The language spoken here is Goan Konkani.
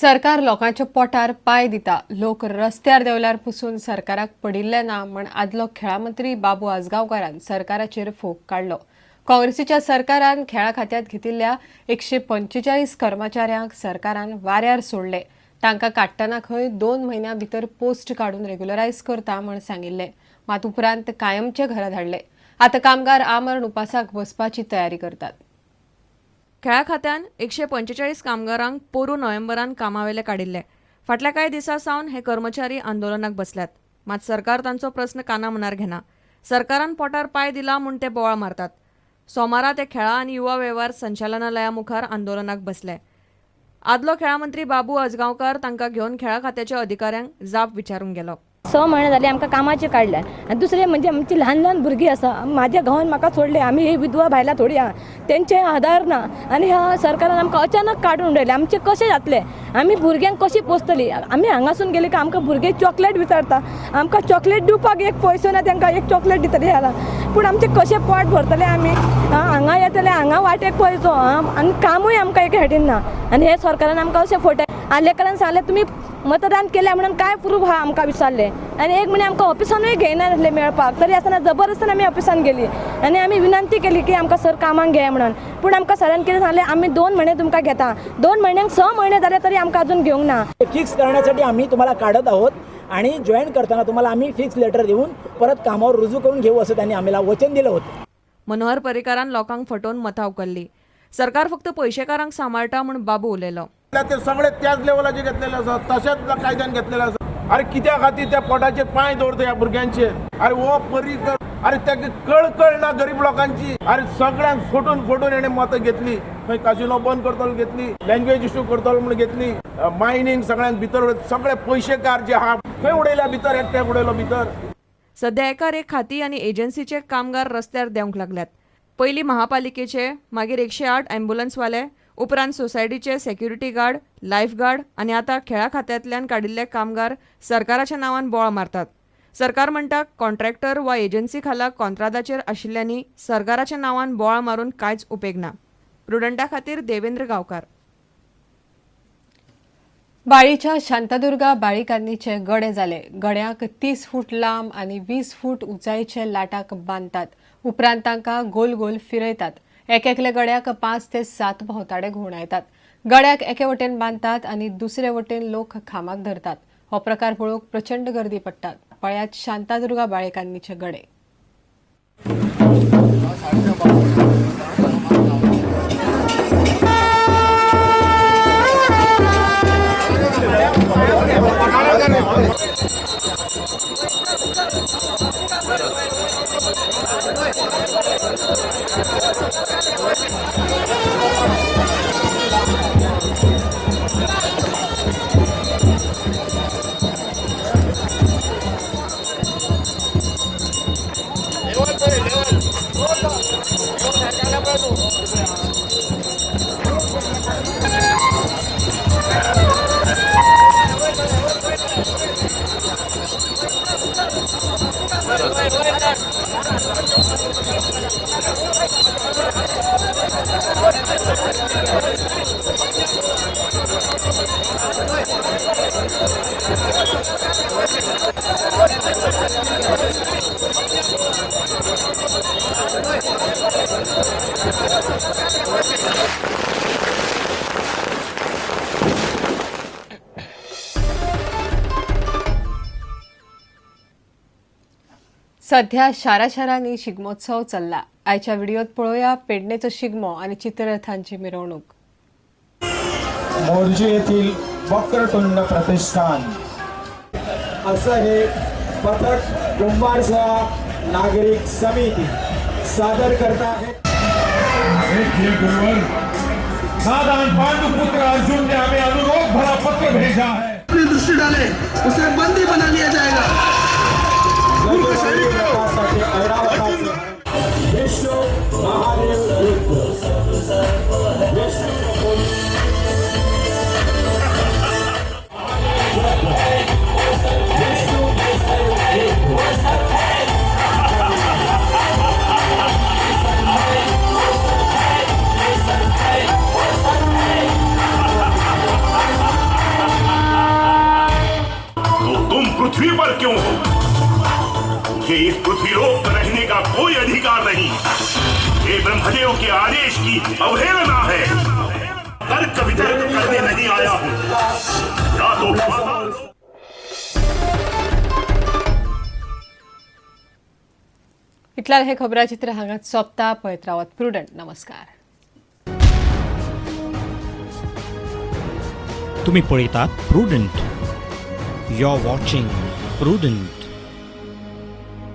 सरकार लोकांच्या पोटार पांय दिता. लोक रस्त्यार देंवल्यार पसून सरकाराक पडिल्लें ना म्हण आदलो खेळां मंत्री बाबू आजगांवकारान सरकाराचेर फोग काडलो. काँग्रेसीच्या सरकारान खेळां खात्यांत घेतिल्ल्या 145 कर्मचाऱ्यांक सरकारान वाऱ्यार सोडले. तांकां काडटना खंय 2 म्हयन्यां भितर पोस्ट काडून रेग्युलरायज करता म्हण सांगिल्लें, मात उपरांत कायमचे घरा धाडले. आतां कामगार आमरण उपासाक बसपाची तयारी करतात. खेळा खात्यान 145 कामगारांक पोरूं नोव्हेंबरान कामावेले काडिल्ले. फाटल्या कांय दिसां सावन हे कर्मचारी आंदोलनाक बसल्यात, मात सरकार तांचो प्रस्न काना मनार घेना. सरकारान पोटार पांय दिला म्हूण ते बोवाळ मारतात. सोमारा ते खेळां आनी युवा वेव्हार संचालनालया मुखार आंदोलनाक बसले. आदलो खेळां मंत्री बाबू आजगांवकार तांकां घेवन खेळां खात्याच्या अधिकाऱ्यांक जाप विचारूंक गेलो. 6 म्हयने जाले आमकां कामाचे काडल्या. आनी दुसरें म्हणजे आमची ल्हान ल्हान भुरगीं आसा, म्हाज्या घोवान म्हाका सोडले, आमी ही विधवा बायलां थोडी आहा, तेंचे आधार ना. आनी ह्या सरकारान आमकां अचानक काडून उडयलें. आमचें कशें जातलें? आमी भुरग्यांक कशीं पोसतलीं? आमी हांगासून गेली काय आमकां भुरगे चॉकलेट विचारता, आमकां चॉकलेट दिवपाक एक पयसो ना, तांकां एक चॉकलेट दितली जाल्यार पूण आमचें कशें पोट भरतलें आमी? हांगा येतले, हांगा वाटेक पयसो आनी कामूय आमकां एक हेडीन ना. आनी हे सरकारान आमकां अशें फटय आलेकरान सांगलें तुमी मतदान केलें म्हणून काय प्रूफ आहा आमकां विचारलें. आनी एक म्हणे आमकां ऑफिसानूय घेयनासले मेळपाक, तरी आसतना जबरदस्तान आमी ऑफिसान गेली आनी आमी विनंती केली की आमकां सर कामाक घे म्हणून. पूण आमकां सरान कितें सांगलें, आमी 2 म्हयने तुमकां घेता. 2 म्हयन्यांक 6 म्हयने जाले तरी आमकां अजून घेवंक ना. फिक्स करण्यासाठी आम्ही तुम्हाला काढत आहोत आणि जॉईन करताना तुम्हाला आम्ही फिक्स लेटर देऊन परत कामावर रुजू करून घेऊ असं त्यांनी आम्हाला वचन दिलं होतं. मनोहर पर्रीकारान लोकांक फटोवन मतां उखल्ली. सरकार फक्त पयशेकारांक सांबाळटा म्हूण बाबू उलयलो. ते सगळे त्याच लेवलाचे घेतलेले आसा, तशेंच कायद्यान घेतलेले आसा. अरे कित्या खातीर त्या पोटाचेर पांय दवरता ह्या भुरग्यांचेर? अरे हो पर्रीकर, अरे ताका कळकळ ना गरीब लोकांची. अरे सगळ्यांक फटून फटून हेणें मतां घेतली. खंय कासिनो बंद करतलो घेतली, लँग्वेज इशू करतलो म्हूण घेतली, मायनींग सगळ्यांक भितर, सगळे पयशेकार जे आहा खंय उडयल्या भितर, एकट्याक उडयलो भितर. सध्या एकार एक खाती आनी एजन्सीचे कामगार रस्त्यार देंवंक लागल्यात. पयलीं महापालिकेचे, मागीर 108 ॲम्ब्युलन्सवाले, उपरांत सोसायटीचे सेक्युरिटी गार्ड, लायफ गार्ड आनी आतां खेळां खात्यांतल्यान काडिल्ले कामगार सरकाराच्या नांवान बोवाळ मारतात. सरकार म्हणटा कॉन्ट्रॅक्टर वा एजन्सी खाला कॉन्त्रादाचेर आशिल्ल्यांनी सरकाराच्या नांवान बोवाळ मारून कांयच उपेग ना. प्रुडंटा खातीर देवेंद्र गांवकार. बाळीच्या शांतादुर्गा बाळीकान्नीचे गडे जाले. गड्यांक 30 फूट लांब आनी 20 फूट उंचायेचे लाटाक बांदतात. उपरांत तांकां गोल गोल फिरयतात. एक एकले गड्याक 5 ते 7 भोंवताडे घुंवडायतात. गड्याक एके वटेन बांदतात आनी दुसरे वटेन लोक खांबाक धरतात. हो प्रकार पळोवंक प्रचंड गर्दी पडटात. पळयात शांतादुर्गा बाळेकान्नीचे गडे. सध्या शारा शारांनी शिगमोत्सव चल्ला. आयच्या व्हिडिओत पळोवया पेडणेचो शिगमो आनी चित्ररथांची मिरवणूक. मोरजी येथील वक्रतुंड प्रतिष्ठान असं हे पथक कुंभारसोळा नागरिक समिती सादर करत आहे. गुरुवर, नादान पांडुपुत्र अर्जुन ने हमें अनुरोध भरा पत्र भेजा है. अपनी दृष्टि डाले उसे बंदी बना लिया जाएगा. रथासाठी ऐरावताचे विश्व महादेव युद्ध विष्णू मुझे इस पृथ्वीलोक पर रहने का कोई अधिकार नहीं। ये ब्रह्मदेव के आदेश की अवहेलना है। तर्क वितर्क करने नहीं आया हूँ। या तो पाताल इतल्यान हे खबराचित्र हांगात सोंपता. पळयत रावात प्रुडंट. नमस्कार. तुम्ही पळयतात Prudent. You are watching Prudent.